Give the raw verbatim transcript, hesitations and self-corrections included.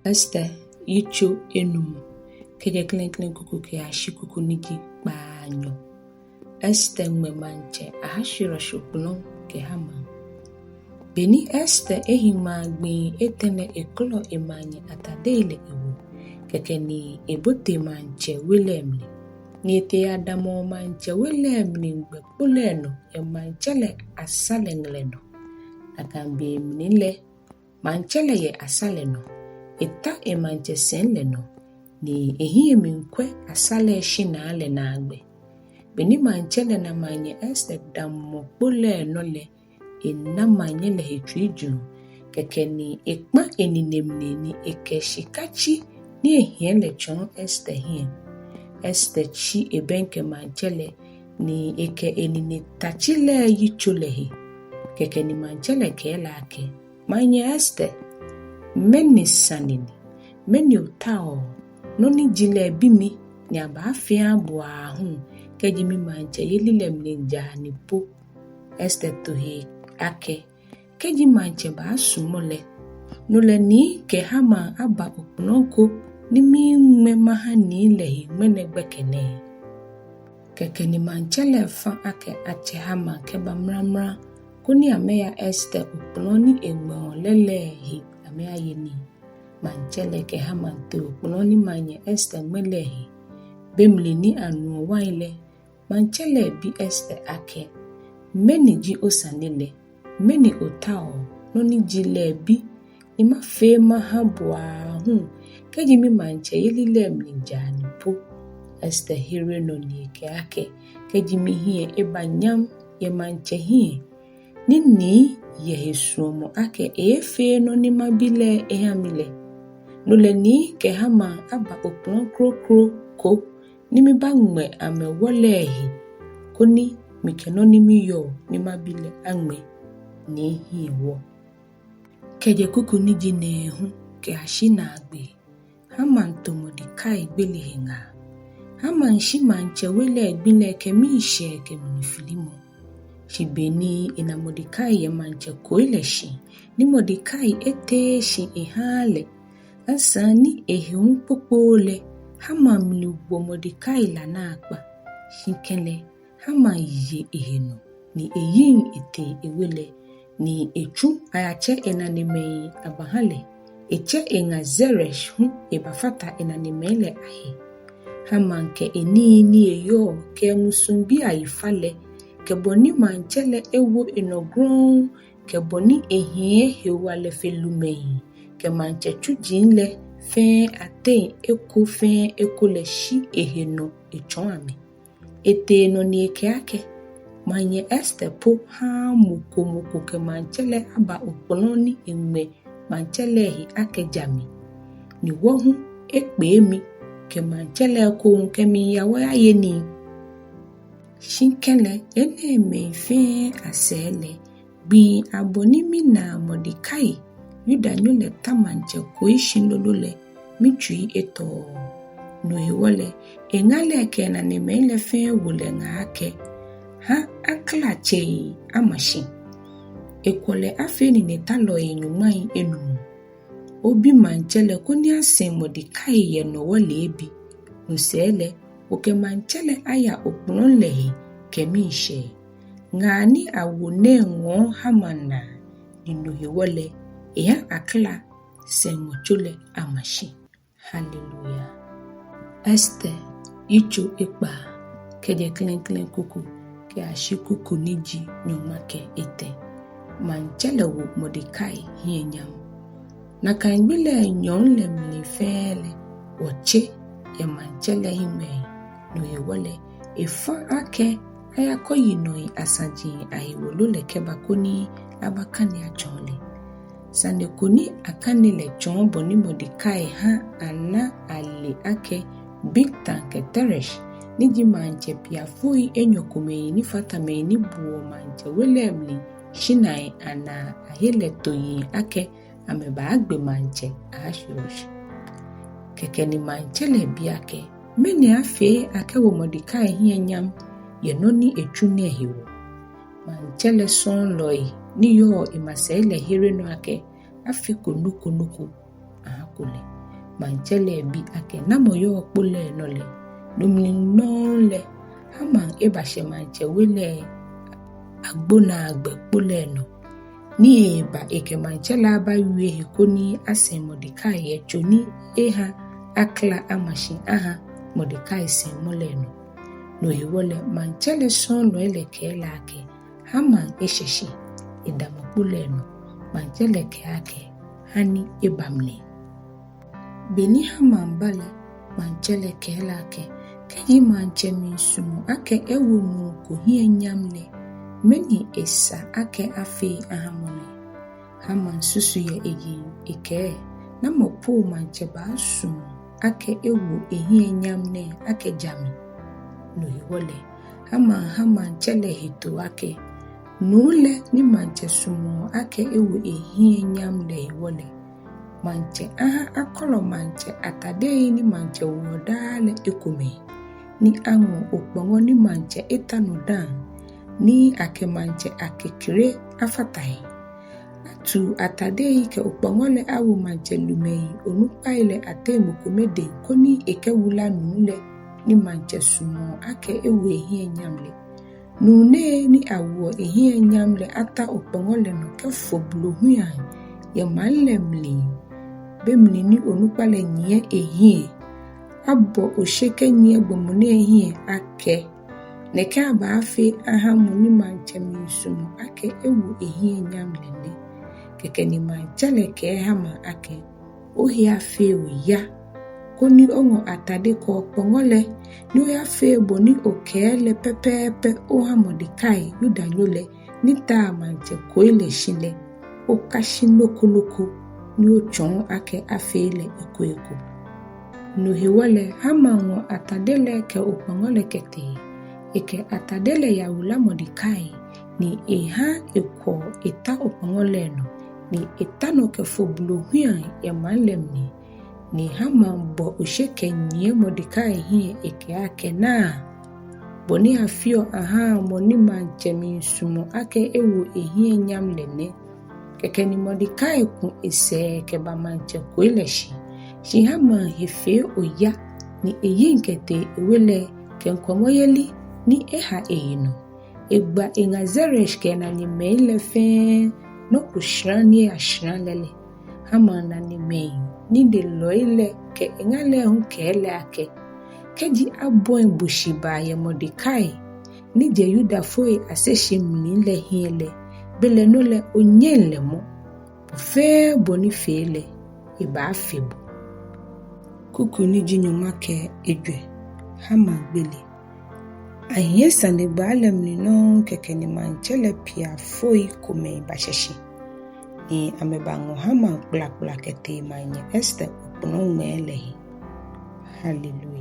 Ester yitso enumɔ, kɛjɛ klɛŋklɛŋ kuku kɛyashi kuku ni ji kpaanyɔ. Ester ŋmɛ maŋtsɛ Ahashwerosh okplɔ̃ kɛ Haman. Be ni Ester ehi ŋmaa gbii etɛ̃ lɛ, ekɔlɔ emaŋnyɛ atadei lɛ ewo, kɛkɛ ni ebote maŋtsɛ we lɛ mli, ni etee eyadamɔ maŋtsɛ we lɛ mligbɛ kpo lɛ nɔ yɛ maŋtsɛ lɛ asa lɛ ŋlɛnɔ. Nakai be mli lɛ maŋtsɛ lɛ yɛ asa lɛ nɔ, eta emaŋtsɛ sɛi lɛ nɔ, ni ehiɛ miikwɛ asa lɛ shinaa lɛ naagbɛ. Be ni maŋtsɛ lɛ na Maŋnyɛ Ester damɔ kpo lɛ nɔ lɛ, ena maŋnyɛ lɛ he tsuijurɔ. Kɛkɛ ni ekpã enine mli ni ekɛ shika tsi ni ehiɛ lɛ tsɔ̃ɔ Ester hiɛ. Ester tsi ebɛŋkɛ maŋtsɛ lɛ, ni ekɛ enine ta tsi lɛ yitso lɛ he. Kɛkɛ ni maŋtsɛ lɛ kɛɛ lɛ akɛ, Maŋnyɛ Ester, mɛni sane ni? Mɛni otaoɔ? Nɔ ni ji lɛ bi mi, ni abaafee aha bo aahu, kɛji mimaŋtsɛyeli lɛ mlijaa ni po. Ester to he akɛ, Kɛji maŋtsɛ baasumɔ lɛ, no lɛ Nii kɛ Haman aba okplɔ̃ ko ni miŋmɛ maha Nii lɛ he ŋmɛnɛ gbɛkɛ nɛɛ. Kɛkɛ ni maŋtsɛ lɛ fã akɛ atsɛ Haman kɛba mramra, koni amɛya Ester okplɔ̃ ni eŋmɛɔ lɛ lɛ he amɛyaye nii. Maŋtsɛ lɛ kɛ Haman tee okplɔ̃ ni Maŋnyɛ Ester ŋmɛ lɛ he. Be mli ni anuɔ wain lɛ, maŋtsɛ lɛ bi Ester akɛ, Mɛni ji osane lɛ? Mɛni otaoɔ? Nɔ ni ji lɛ bi, ni mafee maha bo aahu, kɛji mimaŋtsɛyeli lɛ mlijaa ni po. Ester here nɔ ni ekɛɛ akɛ, Kɛji mihiɛ eba nyam yɛ maŋtsɛ hiɛ, ni Nii yɛ he suɔmɔ akɛ eeefee nɔ ni mabi lɛ eha mi lɛ, no lɛ Nii kɛ Haman aba okplɔ̃ kroko ko ni mibaŋmɛ amɛ wɔ lɛ he, koni mikɛ nɔ ni miyɔɔ ni mabi lɛ aŋmɛ Nii hiɛ wɔ. Kɛjɛ kuku ni ji nɛɛhu kɛyashi naagbee. Haman to Mɔdekai gbele he ŋaa. Haman shi maŋtsɛ we lɛ gbi lɛ kɛ miishɛɛ kɛ mliflimɔ. Shi be ni ena Mɔdekai yɛ maŋtsɛ koi lɛ shiŋ, ni Mɔdekai eteee shi ehaaa lɛ, asaŋ ni ehe hu kpokpooo lɛ, Haman mli wo Mɔdekai la naakpa. Shi kɛlɛ, Haman ye ehe nɔ, ni eyiŋ etee ewe lɛ, ni etsu ayatsɛ enanemɛi abaha lɛ. Etsɛ eŋa Zeresh hu ebafata enanemɛi lɛ ahe. Haman kɛ enii ni eyɔɔ kɛ emusuŋbii ayifalɛ, kɛ bɔ ni maŋtsɛ lɛ ewo enɔ grɔŋŋ, kɛ bɔ ni ehiɛ hewalɛ fe lumɛi, kɛ maŋtsɛ tsuji lɛ fɛɛ ateŋ eko fɛɛ eko lɛ shi ehe nɔ etsɔɔ amɛ. Etee nɔ ni ekɛɛ akɛ, Maŋnyɛ Ester po haaa mɔ ko mɔ ko kɛ maŋtsɛ lɛ aba okplɔ̃ ni eŋmɛ maŋtsɛ lɛ he akɛ ja mi, ni wɔ hu ekpee mi kɛ maŋtsɛ lɛ ekoŋŋ kɛmiiya wɔyaye nii. Shi kɛlɛ, enɛɛmɛi fɛɛ asɛɛ lɛ, gbii abɔ ni minaa Mɔdekai, Yudanyo lɛ, ta maŋtsɛ koi shi lolo lɛ, mitsui etɔɔɔ. No hewɔ lɛ, eŋa lɛ kɛ enanemɛi lɛ fɛɛ wo lɛ ŋaa akɛ, Ha akla tsei ama shi. Ekwɔ lɛ afee ninetalɔi nyɔŋmai enumɔ. Obi maŋtsɛ lɛ koni asɛŋ Mɔdekai yɛ nɔ wɔ leebi. No sɛɛ lɛ, okɛ maŋtsɛ lɛ aya okplɔ̃ lɛ he kɛ miishɛɛ. Ŋaa ni awo nɛɛ ŋɔɔ Haman naa, ni no hewɔ lɛ, eha akla sɛŋmɔtso lɛ ama shi. Haleluya. Ester yitso ekpaa, kɛjɛ klɛŋklɛŋ kuku kɛyashi kuku ni ji nyɔŋma kɛ etɛ. Maŋtsɛ lɛ wo Mɔdekai hiɛ nyam. Nakai gbi lɛ nyɔɔŋ lɛ mli fɛɛ lɛ, wɔtse yɛ maŋtsɛ lɛ hiŋmɛi. No hewɔ lɛ, efã akɛ ayakɔ yinɔi asaji ahe wolo lɛ kɛba koni abakane atsɔɔ lɛ. Sane ko ni akane lɛ tsɔɔ bɔ ni Mɔdekai ha ana ale akɛ Bigtan kɛ Teresh, ni ji maŋtsɛ piafoi enyɔ komɛi ni fata mɛi ni buɔ maŋtsɛ we lɛ mli shinai anaa ahe lɛ to yiŋ akɛ amɛbaagbe maŋtsɛ Ahashwerosh. Kɛkɛ ni maŋtsɛ lɛ bi akɛ, Mɛni afee akɛwo Mɔdekai hiɛ nyam yɛ nɔ ni etsu nɛɛ hewɔ? Maŋtsɛ lɛ sɔɔlɔi ni yɔɔ emasɛi lɛ here nɔ akɛ, Afeko nɔ ko nɔ ko ahako lɛ. Maŋtsɛ lɛ bi akɛ, Namɔ yɔɔ kpo lɛ nɔ lɛ? No mli nɔŋŋ lɛ Haman ebashɛ maŋtsɛ we lɛ agbonaagbɛ kpo lɛ nɔ, ni eeba ekɛ maŋtsɛ lɛ abawie he koni asɛŋ Mɔdekai yɛ tso ni eha akla ama shi aha Mɔdekai sɛŋmɔ lɛ nɔ. No hewɔ lɛ, maŋtsɛ lɛ sɔɔlɔi lɛ kɛɛ lɛ akɛ, Haman eshɛ shi, edamɔ kpo lɛ nɔ. Maŋtsɛ lɛ kɛɛ akɛ, Ha ni eba mli. Beni Haman ba lɛ, maŋtsɛ lɛ kɛɛ lɛ akɛ, Kɛji maŋtsɛ miisumɔ akɛ ewo nuu ko hiɛ nyam lɛ, mɛni esa akɛ afee aha mɔ nɛɛ? Haman susu yɛ eyiŋ ekɛɛ, Namɔ po maŋtsɛ baasumɔ akɛ ewo ehiɛ nyam nɛɛ akɛ ja mi? No hewɔ lɛ, Haman ha maŋtsɛ lɛ hetoo akɛ, Nuu lɛ ni maŋtsɛ sumɔɔ akɛ ewo ehiɛ nyam lɛ hewɔ lɛ, maŋtsɛ aha akɔlɔ maŋtsɛ atadei ni maŋtsɛ woɔ daa lɛ ekomɛi, ni aŋɔ okpɔŋɔ ni maŋtsɛ eta nɔ dã, ni akɛ maŋtsɛ akekre afata he. Atu atadei kɛ okpɔŋɔ lɛ awo maŋtsɛ lumɛi onukpai lɛ ateŋ mɔ kome dɛŋ koni ekɛwula nuu lɛ ni maŋtsɛ sumɔɔ akɛ ewo ehiɛ nyam lɛ. Nuu nɛɛ ni awoɔ ehiɛ nyam lɛ ata okpɔŋɔ lɛ nɔ kɛfo blohuiaŋ yɛ maŋ lɛ mli, be mli ni onukpa lɛ nyiɛ ehiɛ, abɔ oshe kɛnyiɛ gbɔmɔ nɛɛ hiɛ akɛ, Nɛkɛ abaafee aha mɔ ni maŋtsɛ miisumɔ akɛ ewo ehiɛ nyam lɛ nɛ. Kɛkɛ ni maŋtsɛ lɛ kɛɛ Haman akɛ, Ohe afee oya, koni oŋɔ atade kɛ okpɔŋɔ lɛ, ni oyafee bɔ ni okɛɛ lɛ pɛpɛɛpɛ oha Mɔdekai, Yudanyo lɛ, ni taa maŋtsɛ koi lɛ shi lɛ, okashi nɔ ko nɔ ko ni otsɔɔ akɛ afee lɛ eko eko. No hewɔ lɛ, Haman ŋɔ atade lɛ kɛ okpɔŋɔ lɛ kɛtee. Ekɛ atade lɛ yawula Mɔdekai, ni eha ekwɔ eta okpɔŋɔ lɛ nɔ, ni eta nɔ kɛfo blohuiaŋ yɛ maŋ lɛ mli. Ni Haman bɔ oshe kɛnyiɛ Mɔdekai hiɛ ekɛɛ akɛ, Naa, bɔ ni afeɔ ahaa mɔ ni maŋtsɛ miisumɔ akɛ ewo ehiɛ nyam lɛ nɛ. Kɛkɛ ni Mɔdekai ku esɛɛ kɛba maŋtsɛ koi lɛ shi. Shi Haman he fee oya, ni eyiŋ kɛtee ewe lɛ kɛ ŋkɔmɔyeli ni eha eyi nɔ. Egba eŋa Zeresh kɛ enanemɛi lɛ fɛɛ nɔ ko shra ni eyashra lɛ lɛ. Haman nanemɛi nilelɔi lɛ kɛ eŋa lɛ hu kɛɛ lɛ akɛ, Kɛji abɔi bo shibaa yɛ Mɔdekai ni jɛ Yudafoi aseshi mli lɛ hiɛ lɛ, belɛ no lɛ onyɛŋ lɛ mɔ. Bɔ fɛɛ bɔ ni fee lɛ, ebaafe bo. Kuku ni ji nyɔŋma kɛ ejwɛ. Haman gbele. Ahiɛ sanegbaa lɛ mli nɔŋŋ kɛkɛ ni maŋtsɛ lɛ piafoi komɛi bashɛ shi, ni amɛbaŋɔ Haman kplakpla kɛtee Maŋnyɛ Ester okplɔŋmɛɛ lɛ he. Hallelujah.